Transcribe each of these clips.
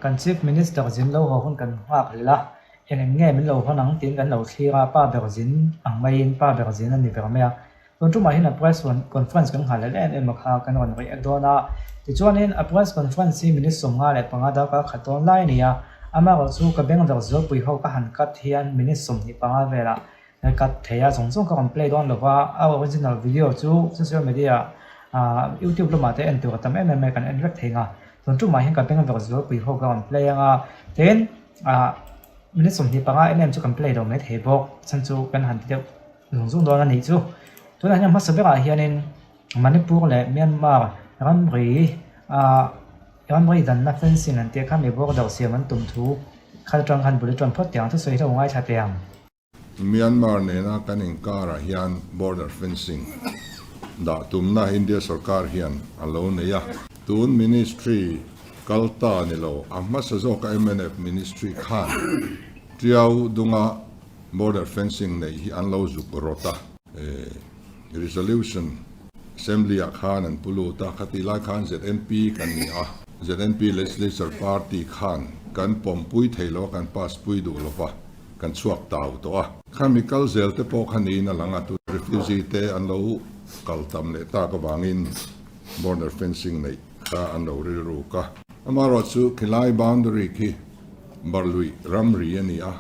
Kan Chief Minister zin lo haw hun kan nghak hlel a, eng eng nge min lo hawn ang tiin kan lo thlir a, pa ber zin ang maiin pa ber zin a ni ber mai a. Tun tumah hian a press conference kan nghah leh em em a kha kan rawn react dawn a. Tichuanin a press conference hi minute 55 darkar khat dawn lai a ni a, amaherawh chu ka beng ver zualpui ho ka han cut hian minute 25 velah Ka cut thei a, zawng zawng ka rawn play dawn lova, a original video chu social media ah youtube lamah te en tur a tam em em mai kan en vek thei nga, tun tumah hian ka beng vek zualpui ho ka rawn play anga, tin ah minute 25 em em chu kan play lo mai thei bawk, chhan chu kan han ti deuh zung zung dawn a nih chu. Tunah hian hmasa berah hianin Manipur leh Myanmar ramri ah ramri danna fencing an tih kha mi border siam an tum thu kha atang khan bul aṭan phawt teh ang, thusawi hi lo ngaithla teh ang. Myanmar nena kan inkarah hian border fencing dah tumna India sorkar hian a lo nei a. Tun ministry kal ta ni lo, a hmasa zawka mnf ministry khan Tiau dunga border fencing neih hi an lo zuk rawt a. Resolution Assembly ah khan an pu lut a, khatih lai khan ZNP kan ni a, ZNP Legislature Party khan kan pawmpui thei lo a, kan pass pui duh lo va. Kan chhuak tau tawh a. Khami kal zel te pawh kha niin a lang a, tuna refugee te an lo kal tam leh tak avangin border fencing neih kha an lo rilruk a. Amaherawh chu khilai boundary khi Barluih ramri a ni a,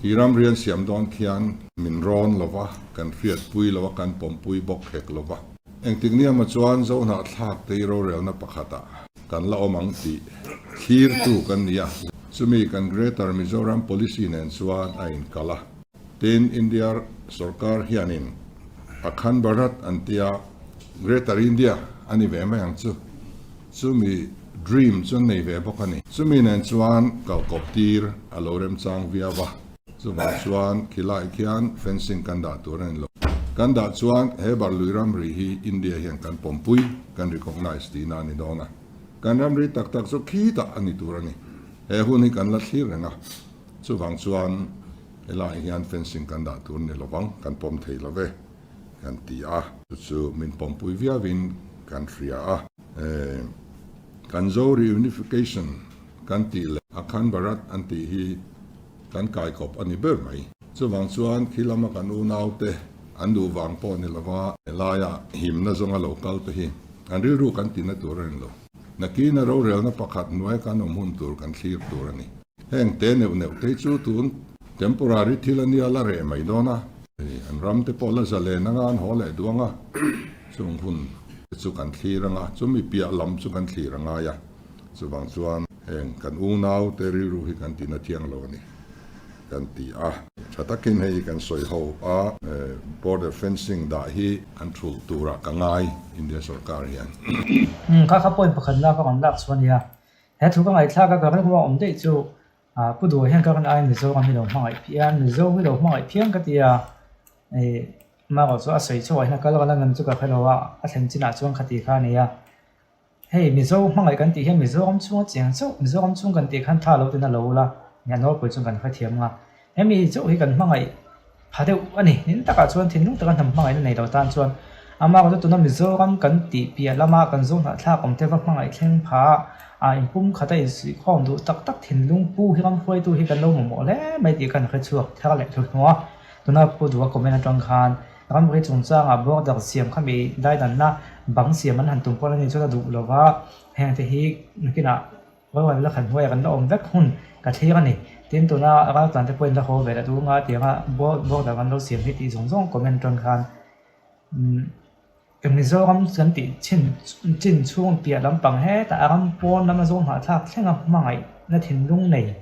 khi ramri an siam dawn khian min rawn lo va, kan hriatpui lo a, kan pawmpui bawk hek lo va. Engtik niamah chuan Zohnahthlak te hi rorelna pakhatah kan la awm ang tih thlirtu kan ni a. Chumi kan Greater Mizoram Policy nen chuan a inkal a. Tin, India sorkar hianin Akhand Bharat an tia Greater India a ni ve mai ang chu. Chumi dream chu an nei ve bawk a ni. Chumi nen chuan kalkawp tir a lo remchang viau a. Chuvang chuan khilai khian fencing kan dah tur a ni lo. Kan dah chuan he Barlui ramri hi India hian kan pawmpui, kan recognise tihna a ni dawn a. Kan ramri tak tak chu khitah a ni tur a ni. He hun hi kan la thlir reng a, chuvang chuan helaiah hian fencing kan dah tur ni lovang, kan pawm thei lo ve kan ti a. Chu chu min pawmpui viauin kan hria a. Kan Zo reunification kan tih leh Akhand Bharat an tih hi kan kaikawp a ni ber mai. Chuvang chuan khi lama kan unaute an duh vang pawh ni lova helaia himna zawnga lo kal te hi an rilru kan tina tur a ni lo. Nakina rorelna pakhat hnuai kan awm hun tur kan thlir tur a ni. Heng te neuh neuh te chu tun temporary thil a nia la reh mai dawn a. An ram te pawh la zalen anga an haw leh duang a, chung hun te chu kan thlir anga, chumi piah lam chu kan thlir a ngai a. Chuvang chuan heng kan unau te rilru hi kan tina thiang lo a ni kan ti a. Tha takin hei kan sawi ho a, border fencing dah hi an thulh turah ka ngai India sorkar hian. Umm kha kha point pakhat na ka rawn lak chu a nia. He thu ka ngaihthlak a ka rilru a awm daih chu Pu Duha hian ka rawn aiin Mizoram hi lo hmangaih phian, Mizo hi lo hmangaih phian ka ti a. Ih amaherawh chu a sawi chhuah hian a kal ral a ngam chu ka hre lo a, a thlen chinah chuan khati kha a ni a. Hei Mizo hmangaih kan tih hian Mizoram chhunga cheng chauh, Mizoram chhung kan tih khan tha lo ten a lo la, nia nawlpui chuan kan hrethiam nga. Hemi chauh hi kan hmangaih pha deuh a ni. Nin takah chuan thinlung taka hnam hmangaihna nei lo tan chuan amah chu tuna Mizoram kan tih piah lama kan zo hnahthlak awm te va hmangaih thleng pha a inpum khata insuihkhawm duh tak tak thinlung pu hi ram hruaitu hi kan lo mamawh hle mai tih kan hrechhuak thar leh hluhnuah a. Tuna Pu Duha comment atang khan Ramri chungchangah border siam kha mi daidanna bang siam an han tum pawh a ni chuan a duh lova, hengte hi nakinah rorel la khan hnuaiah kan la awm vek hun ka thlir a ni. Tin, tuna raltlan te pawhin la haw ve leh duh anga tianga border an lo siam hi tih zawng zawng comment atang khan umm Mizoram kan tih chin chin chhung piah lampang hetah a ram pawn lama zawng hnahthlak thlenga hmangaihna thinlung nei.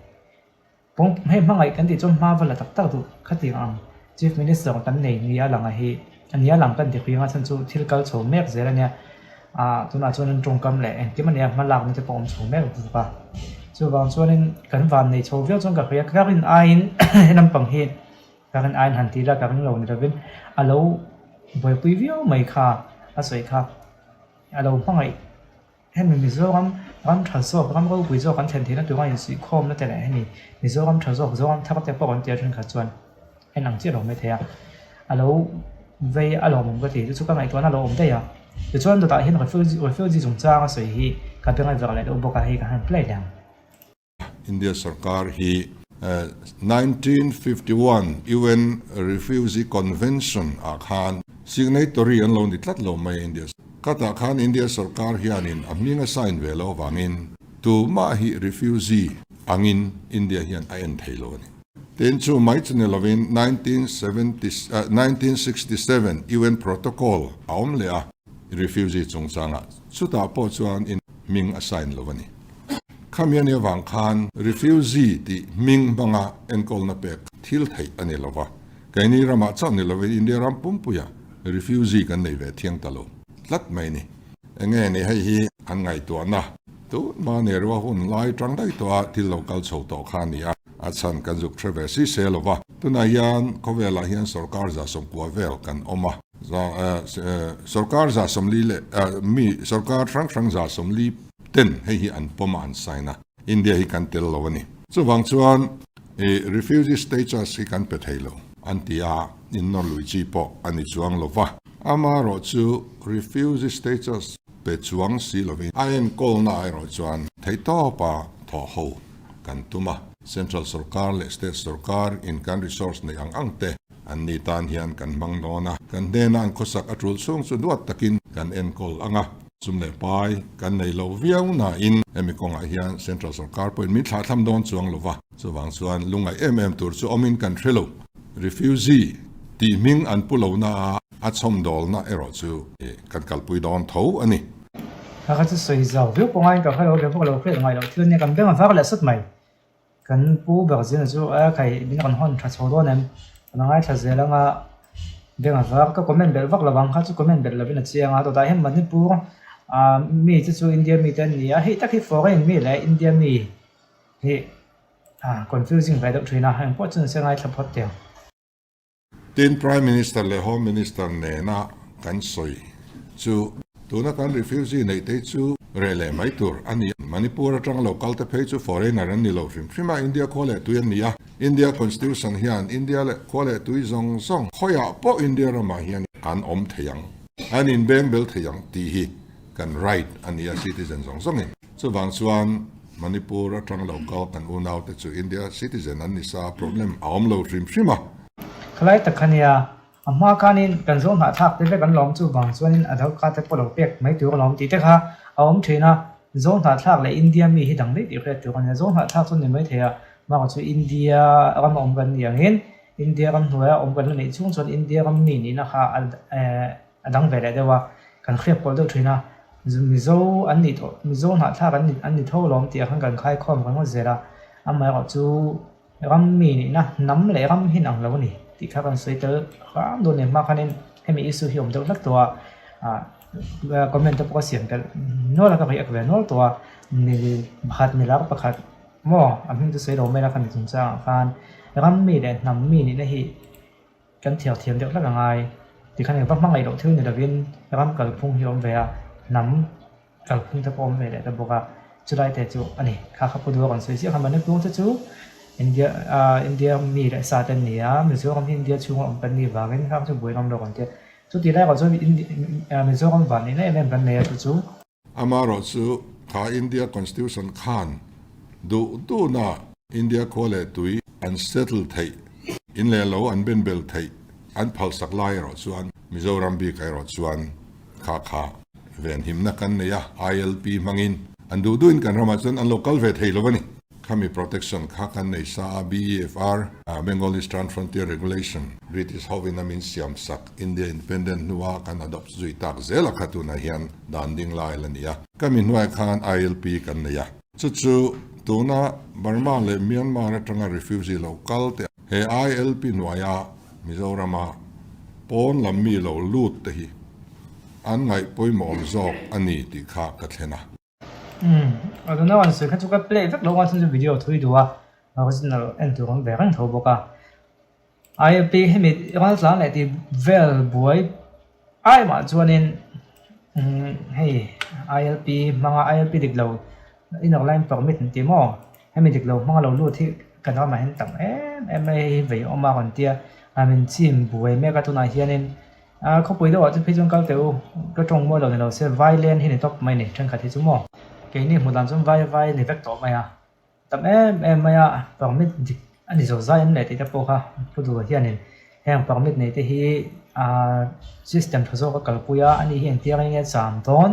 Pawng hei hmangaih kan tih chuan hma va la tak tak duh khatiang ang Chief Minister kan nei nia lang a hi a nia lang kan ti hui anga chhan chu thil kal chho mek zel ania ah tunah chuan an tawngkam leh engkim ania hma lakna te pawh awm chho mek bawk a chuvang chuanin kan van nei chho viau chuan ka hria ka rin aiin he lampang hi ka rin aiin han ti ila ka ring lo ni lovin a lo buaipui viau mai kha a sawi kha a lo hmangaih. Hemi Mizoram ram tha zawk, ram ropui zawk an thlen theihna tura insuihkhawmna te leh hemi Mizoram tha zawk, Zoram thar te pawh an tia thenkhat chuan en ang chiah lo mai thei a, a lo vei a lawmawm ka ti. Chu chu ka ngaihtuahna a lo awm daih a. Tichuan dawtah hian refugee refugee chungchanga sawi hi ka bengai verh leh deuh bawk a, hei ka han play leh ang. India sorkar hi 1951 UN Refugee Convention ah khan signatory an lo ni tlat lo mai a India Khatah khan India sorkar hianin a hming a sign ve loh avangin tumah hi refugee angin India hian a en thei lo a ni. Tin, chu mai chu ni lovin 1967 UN Protocol a awm leh a, refugee chungchangah chutah pawh chuan in hming a sign lo a ni. Khami a nih avang khan refugee tih hming hmanga enkawlna pek thil theih a ni lova. Keini ramah chauh ni lovin India ram pumpuia refugee kan nei ve thiang ta lo tlat mai ni. Enge ni hei hi an ngaihtuahna tun mahni rua hun lai tang daih tawh a thil lo kal chho tawh kha a ni a, a chhan kan zuk hre ve si se lo va. Tunah hian khawvelah hian sorkar 90 vel kan awm a, sorkar 40 leh mi sorkar hrang hrang 40 ten hei hi an pawm a an sign a, India hi kan tel lo a ni. Chuvang chuan i refugee status hi kan pe thei lo an ti a, innawr lui chi pawh a ni chuang lo va. Amaherawh chu refugee status pe chuang si lovin a enkawlna erawh chuan theihtawpa thawh ho kan tum a. Central sorkar leh state sorkar in kan resource neih ang ang te an ni tan hian kan hmang dawn a, kan hnena an khawsak a tul chhung chu duat takin kan enkawl ang a. Sum leh pai kan nei lo viau nain hemi kawngah hian Central sorkar pawhin min thlahthlam dawn chuang lo va, chuvang chuan lungngaih em em tur chu awmin kan hre lo. Refugee tih hming an pu lo na a, a chhawmdawlna erawh chu kan kalpui dawn tho a ni. Kha kha chu sawi zau viau pawh ngaiin ka hre lo, kei pawh ka lo hriat ngai loh thil ania kan beng a var leh sawt mai. Kan pu ber zin chu a khai min rawn hawn tha chho dawn em? Kan ngaithla zel anga beng a var ka comment belh vak lo ang kha chu comment belh lovin a chiang a tawtah hian Manipur ah mi te chu India mi te an ni a hei tak hi foreign mi leh India mi hi ah confusing ve deuh thin a engpawh chu nise ngaithla phawt teh ang. Tin, Prime Minister leh Home Minister nena kan sawi chu tuna kan refugee neih te chu reh leh mai tur a ni. Manipur atanga lo kal te phei chu foreigner an ni lo hrim hrim a, India khua leh tui an ni a. India Constitution hian India leh khua leh tui zawng zawng khawiah pawh India ramah hian an awm thei ang, an inbeng bel thei ang tih hi kan right a ni a citizen zawng zawngin. Chuvang chuan Manipur atang lo kal kan unaute chu India citizen an ni sa problem a awm lo hrim hrim a. Khalai tak kha nia, a hma khanin kan zo hnahthlak te vek an lawm chuvang chuanin Aadhaar card te pawh lo pek mai tur alawm tih te kha a awm thin a, zo hnahthlak leh India mi hi dang daih tih hriat tur a nia, zo hnahthlak chu ni mai thei a, bakah chu India ram a awm kan ni angin India ram hnuaia awm kan la neih chhung chuan India ram mi nihna kha a dang ve leh deuh a, kan hriat pawlh deuh thin a, Mizo an nih tawh, Mizo hnahthlak an an ni tho alawm tih ah khan kan khaikhawm kan ngawt zel a, amaherawh chu ram mi nihna hnam leh ram hi inang lo a ni tih kha kan sawi tel hram dawn nen hma khanin hemi issue hi awm deuh hlek tawh a, ah comment te pawh ka siam belh nual a, ka react ve nual tawh a, mi pakhat mi lar pakhat maw a hming chu sawi lo mai la khami chungchangah khan ram mi leh hnam mi nihna hi. Kan thiar thiam deuh hlek a ngai. Tikhan engvak hmangaih loh thil ni lovin ram kalphung hi a awm ve a, hnam kalphung te pawh a awm ve leh ta bawk a, chulai te chu a ni. Kha kha Pu Dua rawn sawi chiah kha Manipur te chu India ah India mi leh sa te an ni a, Mizoram hi India chhunga awm kan nih vangin khang chu buai ngam lo kan tia. Chutih lai erawh chuan Mizoram van neihna em em kan nei a chu chu. Amaherawhchu, kha India Constitution khan duh duhna India khua leh tui an settle theih, in leh lo an benbel theih an phalsak lai erawh chuan Mizoram bik erawh chuan kha kha venhimna kan nei a, ILP hmangin an duh duhin kan ramah chuan an lo kal ve thei lo a ni. Khami protection kha kan nei sa a, BEFR, Bengal Eastern Frontier Regulation, British hovin a min siam sak, India Independent hnua kan adopt zui tak zel a kha tunah hian dan ding lai la ni a. Khami hnuaiah khan ILP kan nei a. Chu chu tuna Burma leh Myanmar atanga refugee lo kal te he ILP hnuaia Mizorama pawn lam mi lo lut te hi an ngaih pawimawh awm zawk a ni tih kha ka thlen a. Umm a tuna an sawi kha chu ka play vek lo a chhan chu video thui duh a original en tur awm ve reng tho bawk a ILP hemi ral tlan leh tih vel buai ai mah chuanin umm hei ILP hmanga ILP dik lo inner line permit an ti maw hemi dik lo hmanga lo lut hi kan ramah hian tam em em mai hei hi vei awm a rawn tia a min chim buai mek a tunah hianin. A khawpui deuhah chu phei chuan kal teh u, ka tawng mawi lo ni lo se vai len hi ni tawp mai ni thenkhat hi chu maw. Keini hmuh dan chuan vai vai ni vek tawh mai a. tam em em mai a, permit dik a ni zo zai em leh tih te pawh kha pu duh hianin heng permit nei te hi ahh system tha zawk a kalpui a, ani hi engtir enge cham dawn,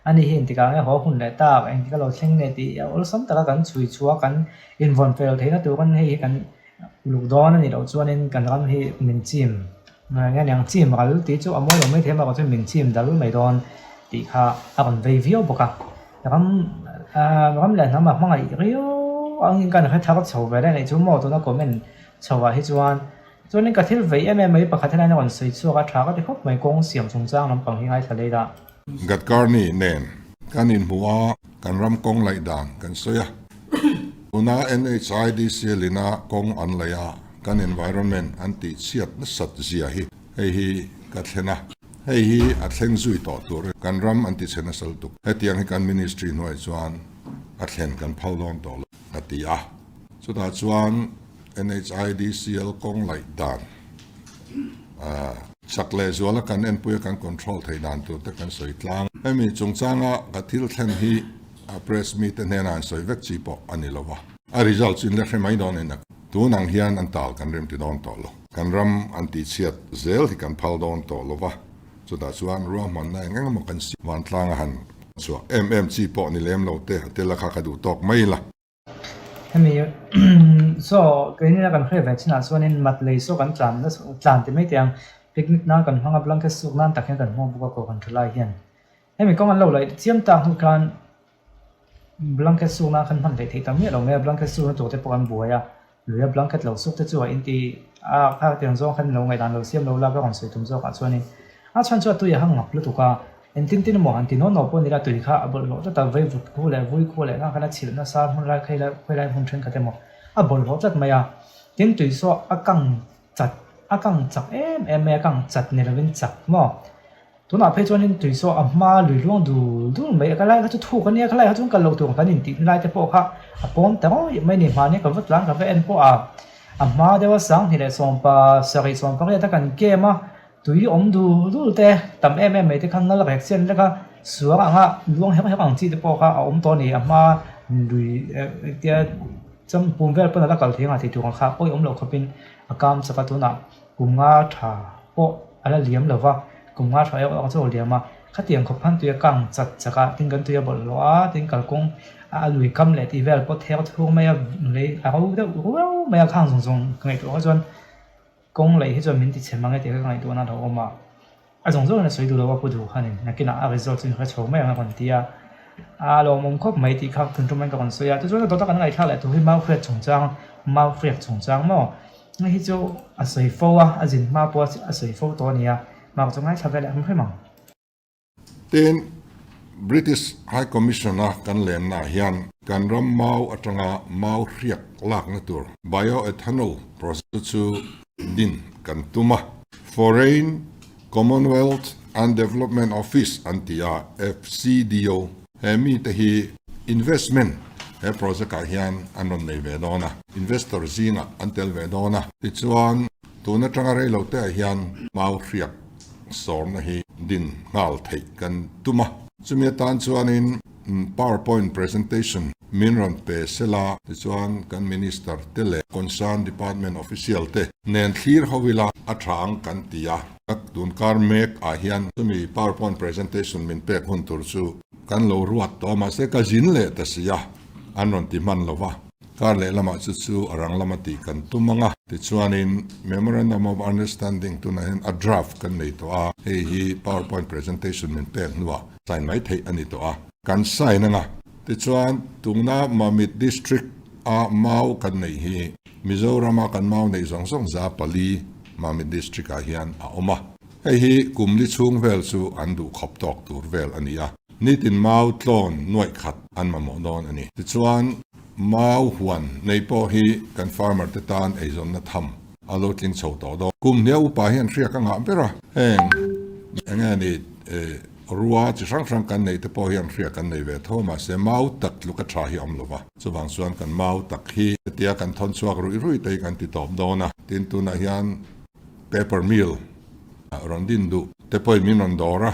ani hi engtikah nge haw hun leh tak, engtik a lo thleng leh tih awlsam taka kan chhui chhuah a kan invawn fel theihna turin hei hi kan Uluk dawn a nih loh chuanin kan ram hi min chim nge niang chim ral tih chu a mawi lo mai thei a mahse min chim dal mai dawn tih kha a rawn vei viau bawk a. Ram ah ram leh hnam a hmangaih riau angin kan hre thar chho ve reng anih chu maw tuna comment chho ah hi chuan chuanin ka thil vei em em mai pakhat helai a rawn sawi chhuak a tha ka ti khawp mai kawng siam chungchang lampang hi ngaithla leh ila. Gadkarni nen kan inhmu a, kan ram kawng laih dan kan sawi a. Tuna NHIDCL ina kawng an laih a, kan environment an tih chhiat nasat zia hi hei hi ka thlen a, hei hi a thleng zui tawh tur kan ram an ti chhe nasa lutuk. Hetiang hi kan ministry hnuai chuan a thlen kan phal dawn tawh lo a ti a. Chutah chuan NHIDCL kawng laih dan chak leh zuala kan enpui a kan control theih dan tur te kan sawi tlang. Hemi chungchanga ka thil thlen hi A press mite hnenah an sawi vek chi pawh a ni lo va. A result chu in la hre mai dawn in a. Tun ang hian an tal kan rem ti dawn tawh lo. Kan ram an tihchhiat zel hi kan phal dawn tawh lo va. Chutah chuan ruahmanna eng eng emaw kan siam vantlanga han chhuah em em chi pawh ni lem lo te a tel a kha ka duh tawk mai la. Hemi saw keini a kan hriat ve chinah chuanin mat lei saw kan tlan nasa tlan ti mai teh ang picnic nan kan hmang a blanket suk nan tak hian kan hmang bawk a kawh kan tha lai hian. Hemi kawng an lo laih chiam tak hnu khan blanket suk nan khan hman hleih theih ta miah lo mai a, blanket sukna tur te pawh an buai a, luia blanket lo suk te chu a inti a kha tiang zawng khan lo ngaihdan lo siam lo la ka rawn sawi tum zawk ah chuanin a chhan chu a tui a hang ngap lutuk a, engtin tin emaw han ti nawn nawn pawh ni la tui kha a bawlhhlawh tlat a, vaivut khu leh vui khu leh nghak khan a chhilh nasa hmun lai khawi lai khawi lai hmun thenkhat emaw a bawlhhlawh tlat mai a, tin tui saw a kang chat a kang chak em em mai a kang chat ni lovin chak maw. Tunah phei chuanin tui saw a hma lui luang dul dul mai a, ka lai kha chu thuk a nia, ka lai kha chuan kal lo tur kan intih lai te pawh kha a pawm ta ngawih mai a ni. Hmani ka va tlan ka va en pawh a, a hma deuha sanghnih leh sawmpa sarih sawmpa riat a kan kem a, tui awm dul dul te tam em em mai te kha nal rek chian lek a, suar anga luang heuh heuh ang chi te pawh kha a awm tawh a ni. A hma lui tia champum vel pawn a la kal thei ang a tih tur ang kha pawh i awm loh khawpin a kam chak a tunah. Kum nga tha pawh a la liam lo va, kum nga tha erawh ang chu a liam a, khatiang khawp khan tui a kang chat chak a, tin kan tui a bawlhhlawh a, tin kalkawng a lui kam leh tih vel pawh thek thur mai a, lei a ro deuh ruau mai a, khang zawng zawng ka ngaihtuah kha chuan kawng lei hi chuan min ti chhe mang e tih kha ka ngaihtuahna a lo awm a. A zawng zawngin a sawi duh lo a pu duh khanin nakinah a result chu in hre chho mai ang a rawn ti a, a lawmawm khawp mai tih kha tun tum in ka rawn sawi a, tichuan a dawt a kan ngaihthlak leh tur hi mau hriat chungchang mau hriat chungchang maw hei hi chu a sawi fo a, a zin hma pawh a sawi fo tawh a ni a, mau chu ngaithla ve leh hrim hrim ang. Tin, British High Commission a kan lennaah hian kan ram mau atanga mau hriak lakna tur bioethanol project chu din kan tum a. Foreign, Commonwealth and Development Office an ti a, FCDO. He mite hi investment he project ah hian an rawn nei ve dawn a, investor zingah an tel ve dawn a. Tichuan, tun atanga rei lo te ah hian mau hriak sawrna hi din nghal theih kan tum a. Chumi atan chuanin Powerpoint presentation min rawn pe sela, tichuan kan Minister te leh concern department official te nen thlir ho ila a tha ang kan ti a. Tun kar mek ah hian chumi powerpoint presentation min pek hun tur chu kan lo ruat tawh a, mahse ka zin leh ta si a, an rawn ti hman lo va. Kar leh lamah chu chu a rang lama tih kan tum ang a, tichuanin Memorandum of Understanding tunah hian a draft kan nei tawh a, hei hi powerpoint presentation min pek hnuah sign mai theih a ni tawh a, kan sign ang a. Tichuan tuna Mamit District a mau kan neih hi Mizorama kan mau neih zawng zawng 400 Mamit District ah hian a awm a, hei hi kum li chhung vel chu an duh khawp tawk tur vel a ni a. Nitin mau tlawn nuaih khat an mamawh dawn a ni. Tichuan, mau huan nei pawh hi kan farmer te tan eizawnna tham a lo tling chho tawh dawn. Kum hnia upa hian hriak a ngah ber a, heng eng nge ni rua chi hrang hrang kan neih te pawh hian hriak kan nei ve tho a, mahse mau tak tluk a tha hi a awm lo va. Chuvang chuan kan mau tak hi hetia kan thawn chhuak ruih ruih te hi kan ti tawp dawn a. Tin, tunah hian paper mill rawn din duh te pawhin min rawn dawr a.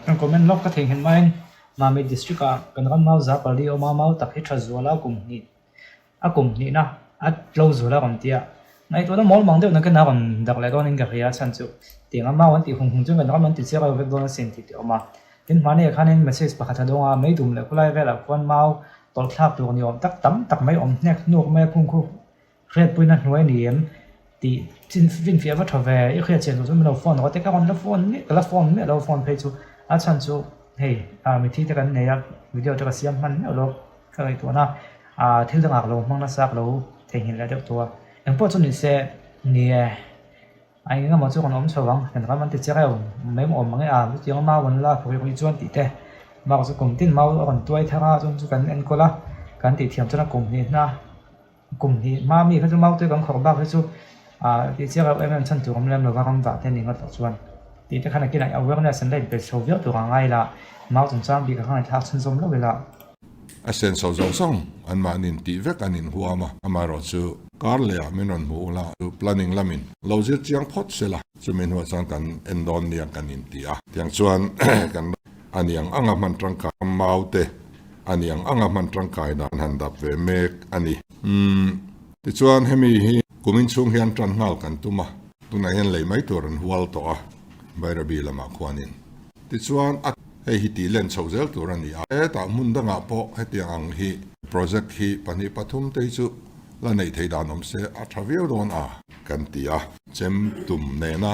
Kan comment lawk ka theihnghilh maiin Mamit District ah kan ram mau 400 awm a, mau tak hi tha zual a kum hnih. A kum hnihna a tlo zul a rawn ti a, ngaihtuahna mawl mang deuh nakin a rawn dak leh dawnin ka hria a chhan chu tiang a mau an tih hung hung chuan kan ram an ti chiang lo vek dawn asin tih te awm a. Tin hmani ah khanin message pakhat a dawng a, meidum leh khawlai velah khuan mau tawlh thlak tur ni awm tak tam tak mai awm hnek hnuk mai a khung khu Hriatpuina hnuai ni em tih finfiah va tha ve, i hriat chian duh chuan min lo phone rawh te ka rawn la phone miah ka la phone miah lo phone phei chu a chhan chu hei ah mithi te kan nei a video te ka siam hman miah lo ka ngaihtuahna ah thil dangah ka lo hmang nasa ka lo theihnghilh leh deuh tawh a engpawh chu ni se ni e. A eng emaw chu kan awm chho ang, kan ram an ti che reuh mai awm ang e a, chutiang mau an lak rih rih chuan tih te, mau chu kum tin mau a rawn tuai thar a, chuan chu kan enkawl a, kan tih thiam chuan a kum hnih hna, kum hnih hma mi kha chu mau te kan khawrh bak hi chu ah tih che reuh em em chhan tur awm lem lo va ram vah te ni ngawt loh chuan tih te khan a kinah awareness an la inpe chho viau tur ang a ngai la, mau chungchang bik a kha ngaihthlak chhunzawm lo ila. A senso zawng zawng anmahniin tih vek an inhuam a, amaherawhchu kar lehah min rawn hmuh ula chu planning lamin lo zir chiang phawt se la, chumi hnuah chuan kan en dawn nia kan inti a, tiang chuan kan a niang anga hman tangkai mau te a niang anga hman tangkai dan han dap ve mek a ni. Umm tichuan hemi hi kumin chhung hian tan nghal kan tum a, tunah hian lei mai tur an hual tawh a Bairabi lamah khuanin. Tichuan a hei hi tih len chhoh zel tur a ni a, hetah hmun dangah pawh hetiang ang hi project hi pahnih pathum te hi chu la neih theih dan awm se a tha viau dawn a kan ti a. Chem tum nena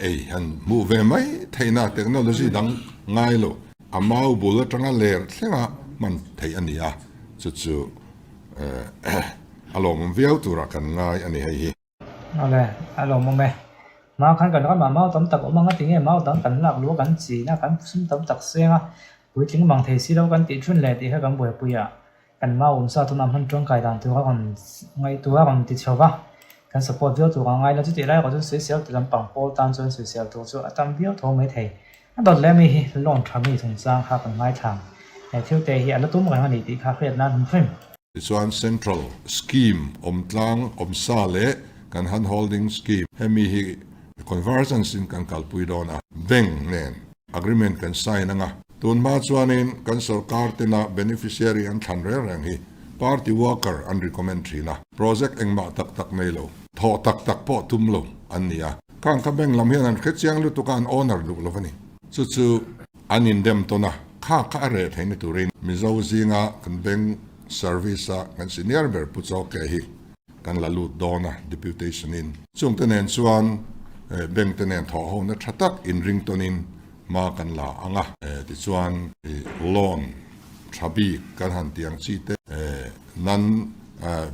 ei han hmuh ve mai theihna technology dang ngai lo, a mau bul atanga ler thlenga hman theih a ni a, chu chu a lawmawm viau turah kan ngai a ni hei hi. Awle, a lawmawm e. Mau khan kan ramah mau tam tak awm ang a tinge mau dang kan lak luh a kan chin a, kan sum tam tak seng a, puitling mang thei si lo kan tih thun leh tih kha kan buaipui a, kan mau awm sa tunah hman tangkai dan tur a rawn ngaihtuah a rawn ti chho va, kan support viau tur a ngai la, chutih lai erawh chuan sawisel ti lampang pawl tan chuan sawisel tur chu a tam viau tho mai thei. A dawt leh mi hi loan tha mi chungchang kha kan ngaithla ang, he thil te hi a la tum reng a ni tih kha hriat nan hrim hrim. Tichuan Central Scheme awmtlang awmsa leh kan Hand Holding Scheme hemi hi convergence in kan kalpui dawn a, bank nen agreement kan sign anga, tun hma chuanin kan sorkar tena beneficiary an thlan reng reng hi party worker an recommend thin a, project engmah tak tak nei lo, thawh tak tak pawh tum lo an ni a, khang kha bank lam hian an hrechiang lutuk a an owner duh lo a ni. Chu chu an indem tawn a, kha kha a reh theihna turin Mizo zinga kan bank service a kan senior ber Pu Chawke hi kan la lut dawn a deputation in. Chungte nen chuan bank te nen thawh hona tha tak inring tawnin hma kan la ang a, tichuan loan tha bik kan han tih ang chi te non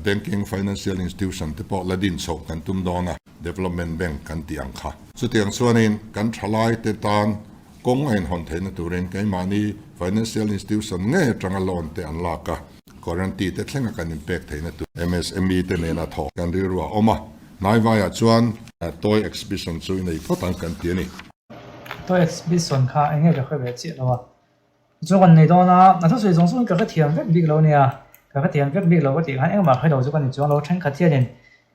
banking financial institution te pawh la din chhoh kan tum dawn a. Development Bank kan tih ang kha. Chutiang chuanin kan thalaite tan kawng a inhawn theihna turin keimahni financial institution ngei atanga loan te an lak a, guarantee te thlenga kan inpek theihna tur MSME te nena thawh kan rilru a awm a, hnaivaiah chuan toy exhibition chu i nei phawt ang kan ti a ni. Toy exhibition kha eng nge ka hre ve chiah lo a, Chu kan nei dawn a, a thusawi zawng zawng hi ka hrethiam vek bik lo nia, ka hrethiam vek bik lo ka tih khan engmah hre lo chu ka ni chuang lo, thenkhat hianin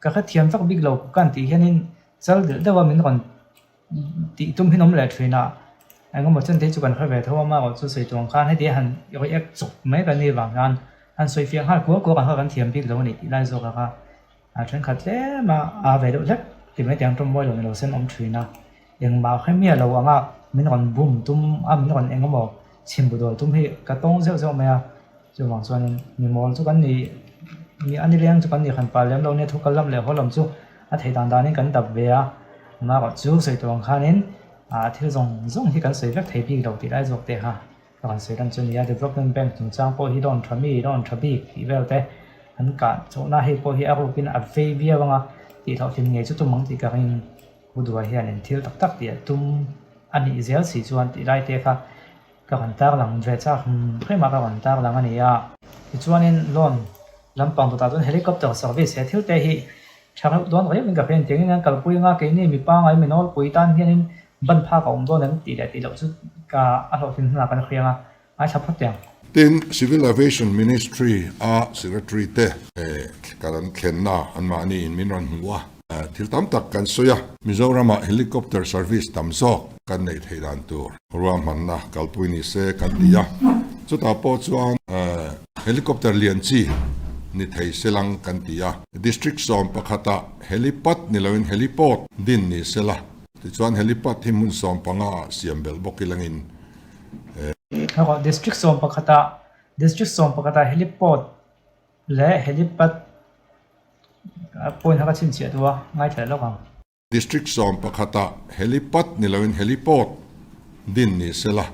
ka hrethiam vek bik lo kan tih hianin chal delh deuh a min rawn tih tum hi an awm leh thin a, engemaw chen te hi chu kan hre ve tho a, amaherawh chu sawi tuang khan heti han react chawp mai kan nih vang hian han sawi fiah nghal kual kual ang kha kan thiam bik lo a ni tih lai zawk ang kha a thenkhat tlem a a ve deuh hlek ti mai tiang tawngmawi lo ni lo sen awm thin a. Engmah hre miah lo anga min rawn bum tum a, min rawn eng emaw chhim bu dawl tum hi ka tawng zeuh zeuh mai a, chuvang chuanin mi mawl chu kan ni mi a nileng chu kan ni hran pah lem lo nia thu kal lam leh haw lam chu a theih dan danin kan dap ve a, amaherawh chu sawi tur ang khanin ah thil zawng zawng hi kan sawi vek thei bik lo tih lai zawk te kha ka rawn sawi lan chu a ni a, Development Bank chungchang pawh hi loan tha mi loan tha bik tih vel te an kah chhuahna hei pawh hi a rukin a vei viau ang a tih hlauhtlin ngei chu tum ang tih ka ring. Pu Duai hianin thil tak tak tih a tum a nih zel si chuan tih lai te kha ka rawn tarlang ve chak hrim a ka rawn tarlang a ni a. Tichuanin loan lampang dawtah chuan helicopter service he thil te hi tha reuh dawn reuh in ka hria engtiangin an kalpui anga keini mi pangai mi nawlpui tan hianin ban phak a awm dawn em tih leh tih loh chu ka a hlawhtlin hunah kan hria anga Ngaithla phawt teh ang. Tin, Civil Aviation Ministry a Secretary te kan thlenna anmahni in min rawn hmu a, thil tam tak kan sawi a. Mizoramah helicopter service tam zawk kan neih theih dan tur ruahmanna kalpui ni se kan ti a, chutah pawh chuan helicopter lian chi. ni thei selang kan ti a. District 11 ah helipad ni loin heliport din ni sela. Tichuan helipad hi hmun 15 ah siam belh bawk ilangin. Erawh District 11 ah District 11 ah heliport leh helipad point kha ka chhinchhiah duh a, ngaithla lawk ang. District 11 ah helipad ni loin heliport din ni sela.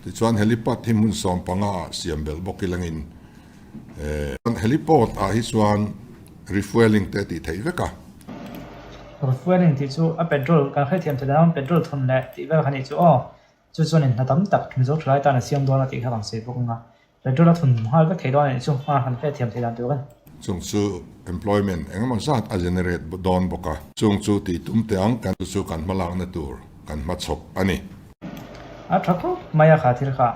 Tichuan helipad hi hmun 15 ah siam belh bawk ilangin. Heliport ah hi chuan refuelling te tih theih vek a. Refuelling tih chu a petrol kan hrethiam theih dan petrol thun leh tih vel kha nih chu aw. Chu chuan in hna tam tak Mizo thalai tan a siam dawn a tih kha kan sawi bawk ang a. Petrol a thun nghal vek thei dawn a nih chu a han hrethiam theih dan tur a ni. Chung chu employment eng emaw zat a generate dawn bawk a. Chung chu tih tum teh ang kan chu kan hmalakna tur kan hmachhawp a ni. A tha khawp mai a kha thil kha.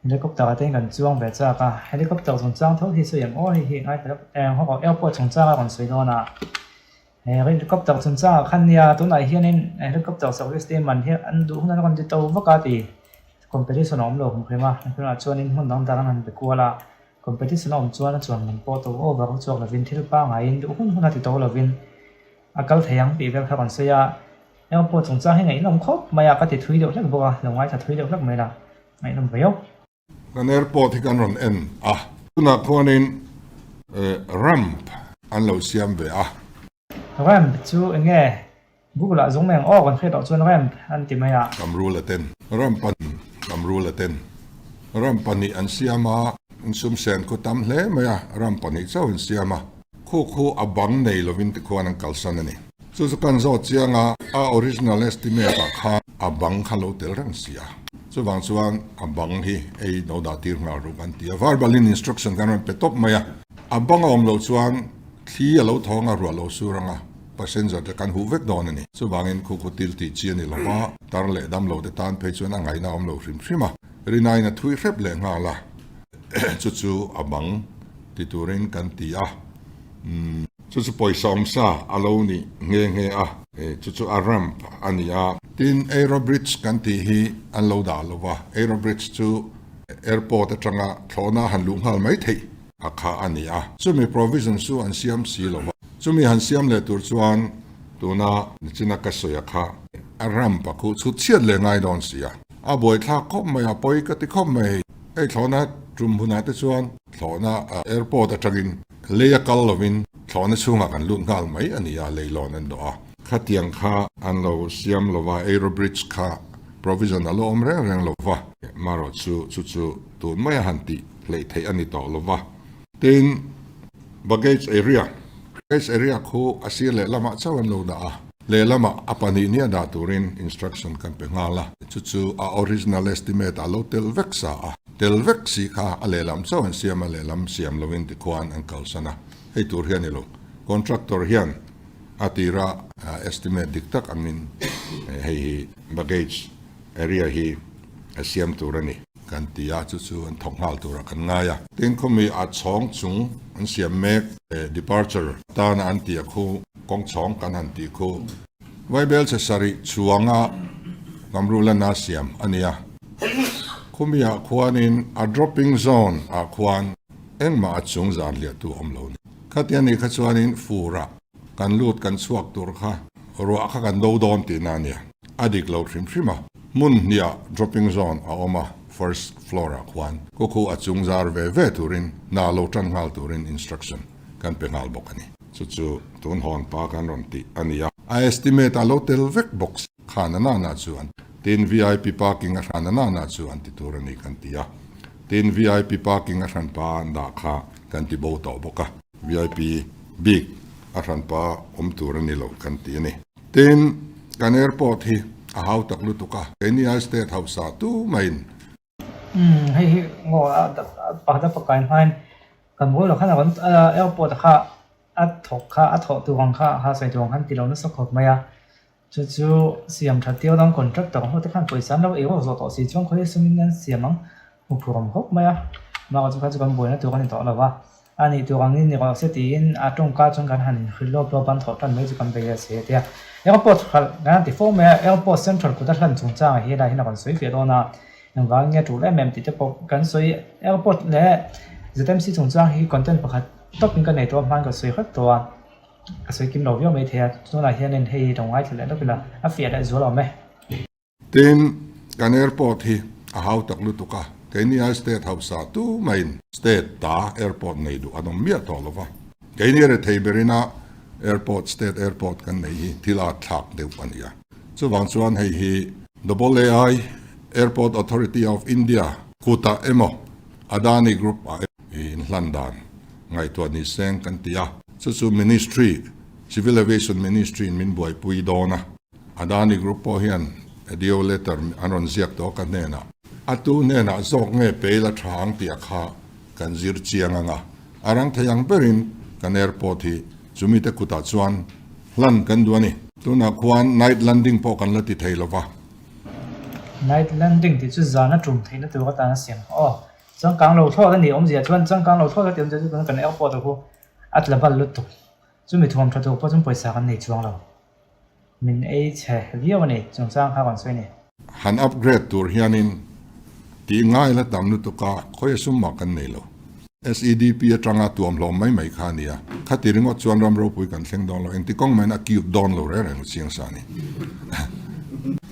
Helicopter ah te hian kan chuang ve chak a, helicopter chungchang tho hi sawi ang aw hei hi ngaithla lawk eng ho airport chungchang a rawn sawi dawn a, he helicopter chungchang ah khan nia tunah hianin helicopter service te man hi an duh hun an rawn ti to vak a ti competition a awm lo hmu hrim a, tunah chuanin hmun dang dang an han be kual a, competition a awm chuan a chuan man pawh to over chhuak lovin thil pangngai in duh hun hun a ti to lovin a kal thei ang tih vel kha rawn sawi a. Airport chungchang hi ngaihnawm khawp mai a, ka ti thui deuh hlek bawk a, lo ngaithla thui deuh hlek mai la, ngaihnawm viau. Kan airport hi kan rawn en a, tunah khuanin ramp an lo siam ve a. Ramp chu eng nge? Google ah zawng mai ang aw, kan hriat loh chuan ramp an ti mai a. Kamrula ten ramp an Kamrula ten ramp pahnih an siam a, insumsen khu tam hle mai a, ramp pahnih chauh an siam a. Khu khu a bang nei lovin tikhuan an kalsan a ni. Chu chu kan zawt chiang a, a original estimate ah khan a bang kha lo tel reng si a. Chuvang chuan a bang hi ei no dah tir nghal ruk an ti a. Verbal in instruction kan rawn pe tawp mai a. A bang a awm loh chuan thli a lo thawng a, ruah lo sur ang a, passenger te kan huh vek dawn a ni. Chuvangin khu khu til tih chi a ni lo va, tar leh dam lo te tan phei chuan a ngaihna a awm lo hrim hrim a. Rinaiin a thui hrep leh nghal a. Chu chu a bang ti turin kan ti a, chu chu pawisa awm sa a lo ni nghe nghe a, chu chu a ramp a ni a. Tin, Aero Bridge kan tih hi an lo dah lo va, Aero Bridge chu airport atanga thlawhna han luh nghal mai theih a kha a ni a. Chumi provision chu an siam si lo va, chumi han siam leh tur chuan tuna nichina ka sawi a kha a ramp a khuh chhut chhiat leh ngai dawn si a. A buaithlak khawp mai a, pawi ka ti khawp mai hei. Hei thlawhna tum hunah te chuan thlawhna airport atangin lei a kal lovin thlawhna chhungah kan lut nghal mai a ni a, leilawn an dawh a. Khatiang kha an lo siam lova, aero bridge kha provision a lo awm reng reng lova, marawh chu chu chu tun maia han tih hleih theih a ni tawh lova. Tin, baggage area, baggage area khu a sir lehlamah chauh an lo dah a. Lehlamah a pahnih nia dah turin instruction kan pe nghal a, chu chu a original estimate ah lo tel vek sa a, tel vek si kha a lehlam chauh an siam a, lehlam siam loin tikhuan an kalsan a, hei tur hian i lo contractor hian a tira estimate dik tak angin hei hi baggage area hi a siam tur a ni. Kan ti a, chu chu an thawk nghal turah kan ngai a. Tin khawmi a chhawng chung an siam mek departure tana an tih a khu kawng chhawng kan han tih khu Vaibel chhe sarih chhuanga Kamrulana siam a nia. Khumi ah khuanin a dropping zone ah khuan engmah a chung zan liahtu a awm lo ni. Khatia nih kha chuanin furah Kan lut kan chhuak tur kha ruah kha kan do dawn tihna a nia. A dik lo hrim hrim a. Hmun hniah dropping zone a awm a, first floor ah khuan kukhu a chung zar ve ve turin hna lo tan nghal turin instruction kan pe nghal bawk a ni. Chu chu tun hawn pa kan rawn tih a ni a. A estimate ah lo tel vek bawk khan a nana chu an tin vip parking a hran a nana chu an ti tur a ni kan ti a. Tin vip parking a hran pa an dah kha kan ti bo tawh bawk a. Vip bik a hranpa awm tur a ni lo kan ti a ni. Tin, kan airport hi a hau tak lutuk a, keini ai state hausa tu maiin. Umm hei hi ngaw a pakhat a pakai hmain kan buai lo khan a rawn airport kha a thawk kha a thawh tur ang kha ha sawi tur ang khan ti lo nasa khawp mai a. Chu chu siam that tir dang contractor ho te khan pawisa an lo ei rawk zawh tawh si chuan khawi sumin an siam ang hmu phur awm khawp mai a, bakah chu kha chu kan buaina tur a ni tawh lo va, a nih tur angin ni rawh se tiin a tawngka chuan kan han inhrilh lawp lawp a, an thawh tan mai chu kan bei a si a tia. Airport hralh kan han ti fo mai a, airport central kut a hlan chungchangah hi helai hian a rawn sawi fiah dawn a, engvangin nge tul em em tih te pawh kan sawi airport leh. ZMC chungchang hi content pakhat tawpin ka nei tawh a, hman ka sawi hrep tawh a, ka sawi kim lo viau maithei a, tunah hianin hei lo ngaithla leh lawk ila a fiah leh zual awm e. Tin, kan airport hi a hau tak lutuk a, keini ai state hausa tu maiin state ta airport nei duh an awm miah tawh lo va. Keini rethei berina airport, state airport kan nei hi thil a thlak deuh a ni a. Chuvang chuan hei hi AAI, Airport Authority of India, kutah emaw Adani Group ah emaw inhlan dan ngaihtuah ni seng kan ti a. Chu chu Ministry, Civil Aviation Ministry in min buaipui dawn a. Adani Group pawh hian ADO letter an rawn ziak tawh ka hnenah. A tu hnenah zawk nge peil a tha ang tih a kha kan zir chiang ang a, a rang thei ang berin kan airport hi chumi te kutah chuan hlan kan duh a ni. Tunah khuan night landing pawh kan la ti thei lo va. Night landing tih chu zan a tum theihna tur atan a siam. Aw, changkang lo thlawt a nih awmzia chuan changkang lo thlawt a tih awmzia chu tuna kan airport a khu a tla bal lutuk. Chumi thuam tha tur pawh chuan pawisa kan nei chuang lo. Min ei chhe viau a ni, chungchang kha kan sawi a ni. Han upgrade tur hianin tih ngai la tam lutuk a, khawi a sum mah kan nei lo. SEDP atanga tuam hlawm mai mai kha a nia, khati ringawt chuan ram ropui kan thleng dawn lo, engti kawng maiin a cute dawn lo reng reng chiang sa a ni.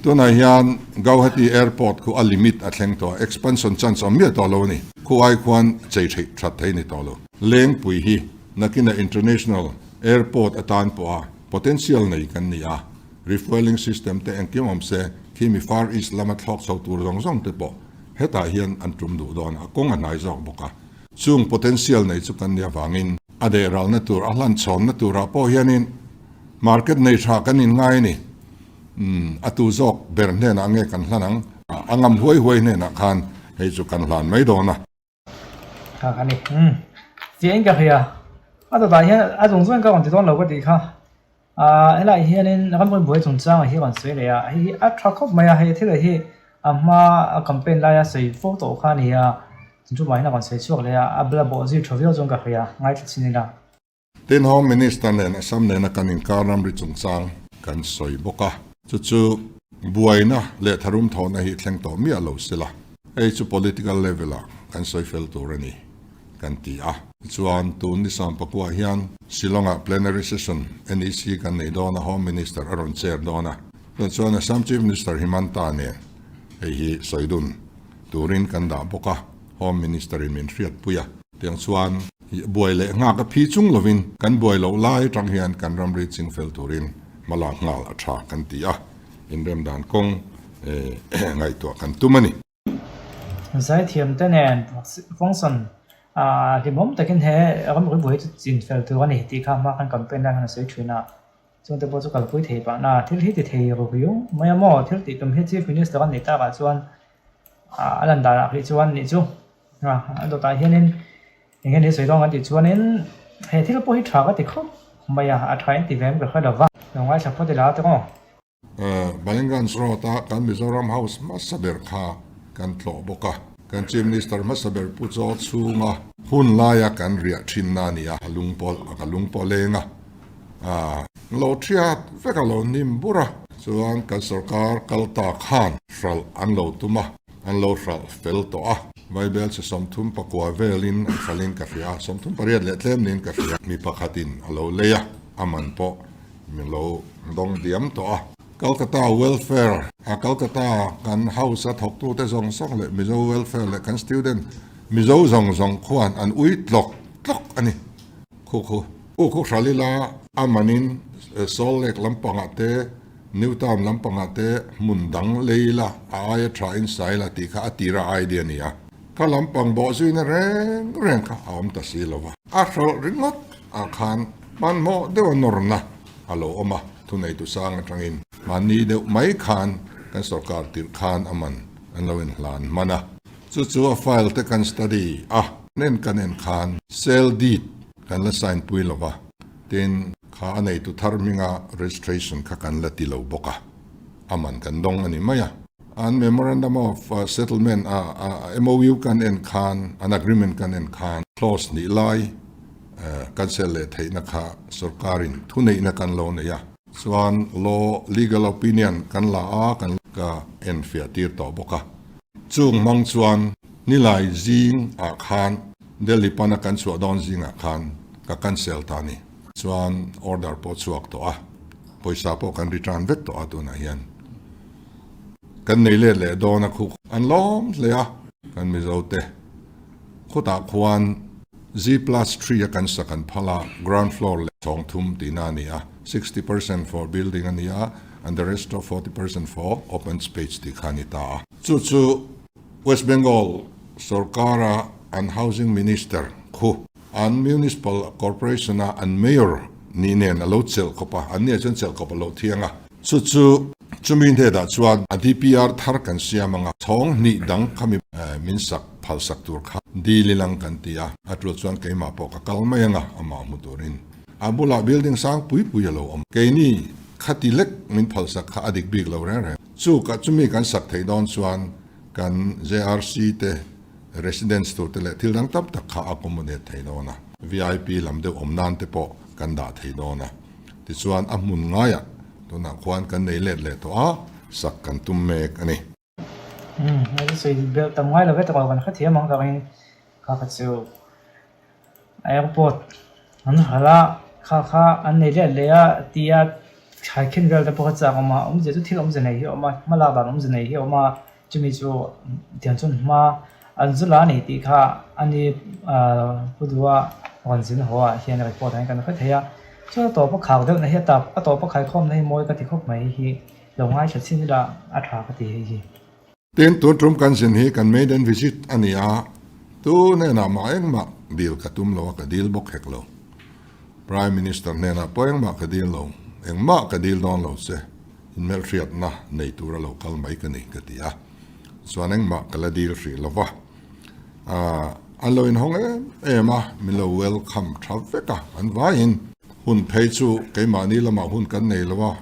Tunah hian Gauhati Airport khu a limit a thleng tawh a, expansion chance awm miah tawh lo a ni. Khu ai khuan chei theih that thei ni tawh lo. Lengpui hi nakina International Airport atan pawha potential nei kan ni a, refuelling system te engkim awm se, khi mi Far East lama thlawk chho tur zawng zawng te pawh hetah hian an tum duh dawn a, kawng a hnai zawk bawk a. Chung potential nei chu kan nih avangin a deh ralna tur, a hlanchhawnna turah pawh hianin market nei tha kan inngai a ni. Umm, a tu zawk ber hnenah nge kan hlan ang? A ngam huai huai hnenah khan hei chu kan hlan mai dawn a. Kha kha ni. Umm. Fiah in ka hria. A dawtah hian a zawng zawng in ka rawn ti dawn lo ka tih kha. Ahh helaiah hianin ramri buai chungchang hi rawn sawi leh a, hei hi a tha khawp mai a, hei thil hi a hma a campaign laia sawi fo tawh kha a ni a, chungah hian a rawn sawi chhuak leh a, a bula bawh zui tha viau chuan ka hria, ngaithla chin ila. Tin, Home Minister nen Assam nena kan inkar ramri chungchang kan sawi bawk a, chu chu buaina leh tharum thawhna hi thleng tawh miah lo sela, hei chu political level-ah kan sawi fel tur a ni kan ti a. Tichuan, tun ni Sampakua hian Shillong-ah plenary session NEC kan nei dawn a, Home Minister a rawn chair dawn a, tunah chuan Assam Chief Minister Himanta nen hei hi sawi dun turin kan dah bawk a, Home Minister-in min hriatpui a. Tiang chuan buai leh nghak a phi chung lovin kan buai loh lai atang hian kan ramri ching fel turin hma lak nghal a tha kan ti a, inrem dan kawng ngaihtuah kan tum a ni. Zaithiam te nen function hlimawm takin he ramri buai chu chin fel tur a ni tih kha hma khan campaign lai khan a sawi thin a, chungte pawh chu kalpui thei pahna thil hi ti thei ru riau mai a maw thil tih tum hi Chief Minister a nih takah chuan a lan danah hrih chuan nih chu. A dawtah hianin eng nge ni sawi dawn kan tih chuanin he thil pawh hi tha ka ti khawp mai a, a tha in ti ve em ka hre lo va. Lo ngaithla phawt ila te maw? Balingganj Road a kan Mizoram House hmasa ber kha kan tlawh bawk a, kan Chief Minister hmasa ber Pu Chaw chhunga hun laia kan riah thinna a ni a, a lung pawh a ka lung pawh leng a, lo thiat vek a lo hnim bur a, chuan kan sorkar kal ta khan hralh an lo tum a. An lo hralh fel tawh a. Vaibel che 39 velin an hralhin ka hria a, 38 leh tlem niin ka hria. Mi pakhatin a lo lei a, a man pawh min lo dawng diam tawh a. Calcutta Welfare a Calcutta kan house a thawktute zawng zawng leh Mizo Welfare leh kan student Mizo zawng zawng khuan an ui tlawk tlawk a ni. Khu khu. Khu khu hralh ila a manin Salt Lake lampangah te New Town lampangah te hmun dang lei ila a aia tha in sa ila tih kha a tira idea a ni a. Kha lampang bawh zuina reng reng kha a awm ta si lo va. A hralh ringawt ah khan hmanhmawh deuha nawrna a lo awm a, thuneitu sang atangin mahni deuh mai khan kan sorkar tirh khan a man an lo inhlan hman a. Chu chu a file te kan study a, nen kan en khan sale deed kan la sign pui lo va. Tin, kha a neitu thar hminga registration kha kan la ti lo bawk a, a man kan dawng a ni mai a. An Memorandum of Settlement a MOU kan en khan, an agreement kan en khan clause hnih lai kan sel leh theihna kha sorkarin thuneihna kan lo nei a. Chuan law, legal opinion kan la a, kan ka enfiah tir tawh bawk a. Chung hmang chuan nilai zing ah khan. Delhi pana kan chhuah dawn zingah khan ka cancel ta a ni. Chuan order pawh chhuak tawh a, pawisa pawh kan return vek tawh a tunah hian. Kan nei let leh dawn a khu an lawm hle a, kan Mizo te khutah khuan G plus three a kan sak an phal a, ground floor leh chhawng thum tihna a ni a, 60% for building a ni a and the rest of 40% for open space tih kha a ni ta a. Chu chu West Bengal sorkara an housing minister khu an municipal corporation a an mayor nih nen a lo chelh khawp a, an nia chuan chelh khawp a lo thiang a. Chu chu chumi hnenah chuan a DPR thar kan siam ang a, chhawng hnih dang khami min sak phal sak tur kha dil ilang kan ti a, a tul chuan keimah pawh ka kal mai ang a, amah hmu turin. A bulah building sang pui pui a lo awm. Keini khati lek min phal sak kha a dik bik lo reng reng. Chu ka chumi kan sak theih dawn chuan kan JRC te residence tur te leh thil dang tam tak kha a accommodate thei dawn a, VIP lam deuh awm nan te pawh kan dah thei dawn a. Tichuan a hmun ngaiah tunah khuan kan nei let leh tawh a, sak kan tum mek a ni. Umm, hei chu sawi belh tam ngai lo ve tawh kan hrethiam ang vangin kha kha chu airport an hal a, kha kha an nei let leh a tia thaikhin vel te pawh kha chak awm a, awmzia chu thil awmzia nei hi a awm a, hma lak dan awmzia nei hi a awm a. Chumi chu tiang chuan hma an zu la a ni tih kha a ni Pu Duha rawn zin haw ah hian report ah hian kan hre thei a, chuan a tawp a khak deuh na hi a tap a tawp a khaikhawm na hi mawi ka ti khawp mai hi lo ngaithla chin ila a tha ka ti hei hi. Tin, tun tum kan zin hi kan maiden visit a ni a, tu hnenah mah engmah dil ka tum lo a, ka dil bawk hek lo. Prime Minister hnenah pawh engmah ka dil lo, engmah ka dil dawn lo che. Inhmelhriatna nei tura lo kal mai ka ni ka ti a, chuan engmah ka la dil hrih lo va. Aaa an lo inhawng em em a, min lo welcome tha vek a, an vaiin. Hun phei chu keimahni lamah hun kan nei lo a,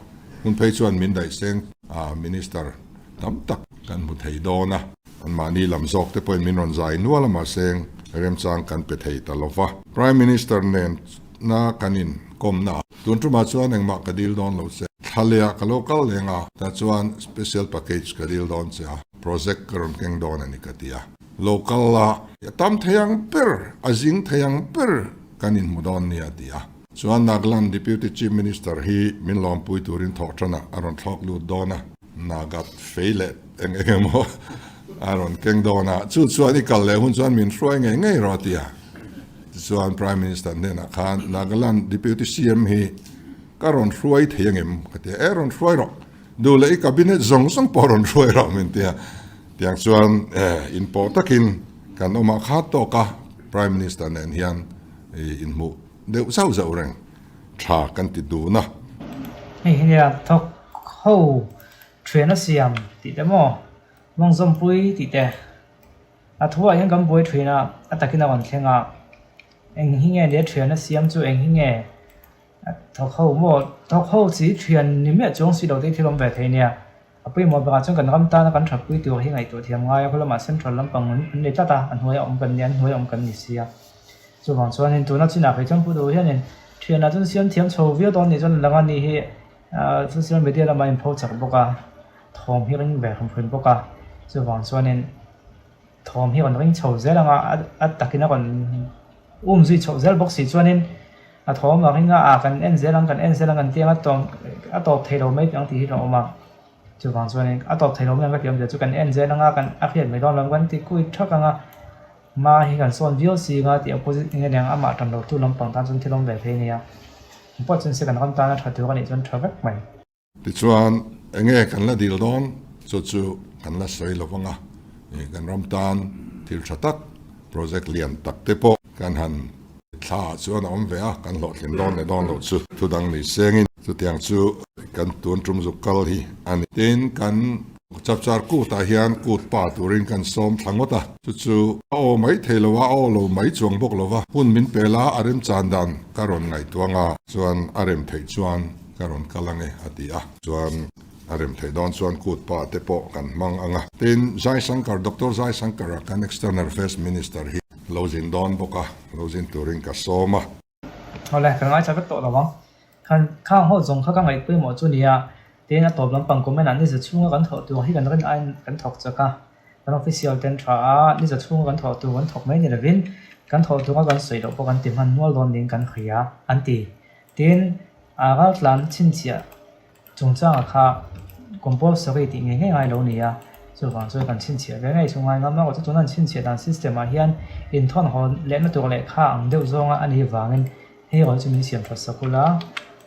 hun phei chuan min daih seng a, Minister tam tak kan hmu thei dawn a. Anmahni lam zawk te pawhin min rawn zai nual a mahse remchang kan pe thei ta lo va. Prime Minister nen na kan in kawmna a. Tun tumah chuan engmah ka dil dawn lo che. Thla leh ah ka lo kal leng a, tah chuan special package ka dil dawn che a, project ka rawn keng dawn a ni ka ti a. Lo kal la, a tam thei ang ber, a zing thei ang ber kan inhmu dawn nia a ti a. Chuan Nagaland Deputy Chief Minister hi min lawmpui turin thawh tanah a rawn thlawk lut dawn a. Nagat fei leh eng eng emaw a rawn keng dawn a, chu chuan i kal leh hun chuan min hruai ngei ngei rawh a ti a. Tichuan Prime Minister hnenah khan Nagaland Deputy CM hi ka rawn hruai thei angem ka ti a, e rawn hruai rawh, duh leh i cabinet zawng zawng pawh rawn hruai rawh min ti a. Tiang chuan inpawh takin kan awm ah kha tawk a, Prime Minister nen hian inhmuh deuh zauh zauh reng. Tha kan ti dun a. Hei hi nia thawk ho thian a siam tih te maw mawngzawmpui tih te a thuah hian kan buai thin a a takin a rawn thleng a eng hi nge nia thian a siam chu eng hi nge thawk ho maw thawk ho chi thian ni miah chuang si lo te hi thil awm ve thei nia a pawimawh bakah chuan kan ram tana kan thatpui tur hi ngaihtuah thiam ngai a khawlamah central lampang an nei tlat a a hnuaiah awm kan nia an hnuaiah awm kan ni si a. Chuvang chuanin tuna chinah phei chuan Pu Duh hianin thianah chuan siam thiam chho viau dawn nih chuan lang a ni hi ahh social media lamah a inpho chak bawk a, thawm hi ring ve hrim hrim bawk a, chuvang chuanin thawm hi rawn ring chho zel ang a, a takin a rawn um zui chhoh zel bawk si chuanin a thawm a ring a, ah kan en zel ang kan en zel ang kan ti ang a tawng a tawp thei lo mai ang tih hi a awm a, chuvang chuanin a tawp thei lo mai ang ka tih awmzia chu kan en zel ang a kan a hriat mai dawn lo kan ti kui thak ang a. Hma hi kan sawn viau si anga tih opposite eng eng amah tan lo tu lampang tan chuan thil awm ve thei ania. Engpawh chuan se kan ram tana tha tur anih chuan tha vek mai. Tichuan enge kan la dil dawn chu chu kan la sawi lo vang a, kan ram tan thil tha tak project lian tak te pawh kan han thla ah chuan a awm ve a, kan hlawhtlin dawn leh dawn loh chu thu dang ni sengin chutiang chu kan tun tum zuk kal hi a ni. Tin kan Chapchar kutah hian kut pa turin kan sawm thla ngawt a, chu chu a aw mai thei lo a, a aw lo mai chuang bawk lo va, hun min pe la a remchan dan ka rawn ngaihtuang a, chuan a rem theih chuan ka rawn kal ange a ti a, chuan a rem theih dawn chuan kut pa te pawh kan hmang ang a. Tin, Jaisankar, Doctor Jaisankar-a kan External Affairs Minister hi lo zin dawn bawk a, lo zin turin ka sawm a. Awle, ka ngaithla vek tawh lo ang. Khan khang ho zawng kha ka ngaih pawimawh chu nia, tin a tawp lampang comment ah niza chhunga kan thawh tur hi kan rin aiin kan thawk chak a, kan official ten tha a, niza chhunga kan thawh tur kan thawk mai ni lovin Kan thawh tura kan sawi loh pawh kan ti hman nual dawn niin kan hria, an ti. Tin, a raltlan chhinchhiah chungchangah kha compulsory tih ngei ngei ngai lo ni a, chuvang chuan kan chhinchhiah ve ngei chu ngai ngam erawh chu tuna an chhinchhiah dan system ah hian inthawn haw lehna tur lehkha ang deuh zawnga a nih vangin hei erawh chu min siam that sak ula,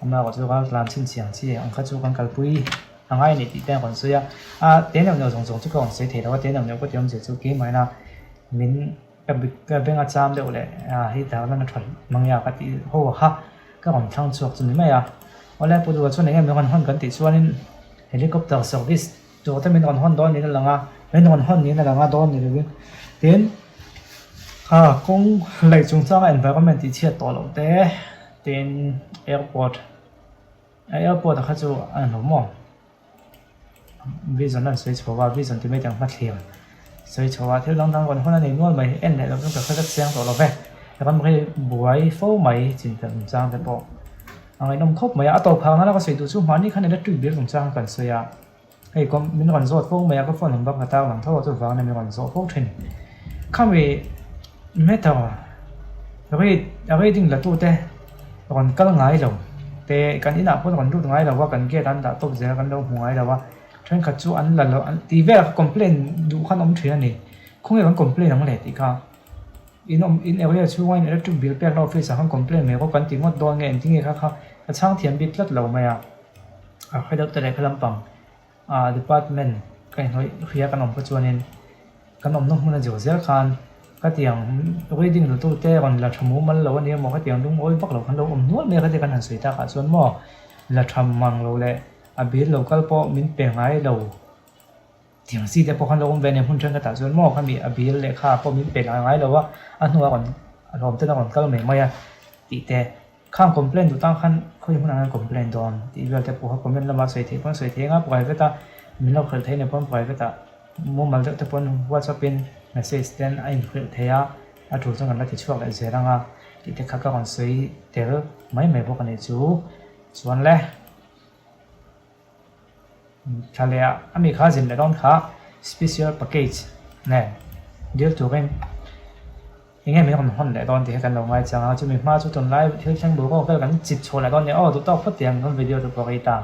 amah erawh chu raltlan chhinchhiah ang chi ang kha chu kan kalpui a ngai a ni tih te a rawn sawi a, a te neuh neuh zawng zawng chu ka rawn sawi thei lo a, te neuh neuh ka ti awmzia chu keimahina min. Ka ka beng a cham deuh leh ah hei tar lan a tha mang a ka tih ho kha ka rawn thlang chhuak chu ni mai a. Awle Pu Duha chuan eng nge min rawn hawn kan tih chuanin helicopter service tur te min rawn hawn dawn niin a lang a, min rawn hawn niin a lang a dawn ni lovin tin kha kawng laih chungchanga environment tih chhiat tawh loh te tin airport airport ah kha chu a ni lo maw. Vision an sawi chho a, vision ti mai teh ang hmathlir sawi chho a, thil dang dang rawn hawn a nei nual mai, en leh loh chuan ka hre vek chiang tawh lo ve, ram rei buai fo mai chinfel chungchang te pawh a ngaihnawm khawp mai a, a tawp phah nana ka sawi duh chu mahni khan electric bill chungchang kan sawi a, hei kawm min rawn zawt fo mai a, ka phone number ka tar lang tho a chuvangin min rawn zawh fo thin, khami meter rate a reading la tute. Rawn kal ngai lo te kan inah pawh rawn lut ngai lo a kan gate an dah tawp zel a kan lo hmu ngai lo a thenkhat chu an la lo an tih vel complain duh khan awm thin a ni khawnge kan complain ang le tih kha in awm in area chhunga in electric bill pekna office ah khan complain mai rawh kan ti ngawt dawn nge engtin nge kha kha ka chhang thiam bik tlat lo mai a a hre deuh te leh kha lampang. Ah department ka inhnawih hria kan awm kha chuanin kan awmna hmun a zir zel khan khatiang reading la tute rawn la tha mumal lo a nia maw khatiang lungawi vak lo khan lo awm nual mai a khatia kan han sawi takah chuan maw la tha mang lo leh a bill lo kal pawh min pe ngai lo tiang chi te pawh khan lo awm ve a nia hmun thenkhatah chuan maw khami a bill lehkha pawh min pe ngai lo a a hnuah rawn a hlawm ten a rawn kal mai mai a tih te. Khang complaint duh tan khan khawi hmunah hian complaint dawn tih vel te pawh kha comment lama sawi theih pawn sawi thei anga private a min lo hrilh thei nih pawn private ah mumal deuh te pawn whatsapp in message ten a inhrilh thei a a tul chuan kan la ti chhuak leh zel anga tih te kha ka rawn sawi tel mai mai bawk a nih chu chuan le. Thla leh ah a mi kha zin leh dawn kha special package nen deal turin eng nge min rawn hawn leh dawn tih hi kan lo ngai chang a chumi hma chu tunlai thil thleng bur rawk vel kan chip chhuah leh dawn nia aw duh tawk phawt tih ang kan video chu pawh rei ta.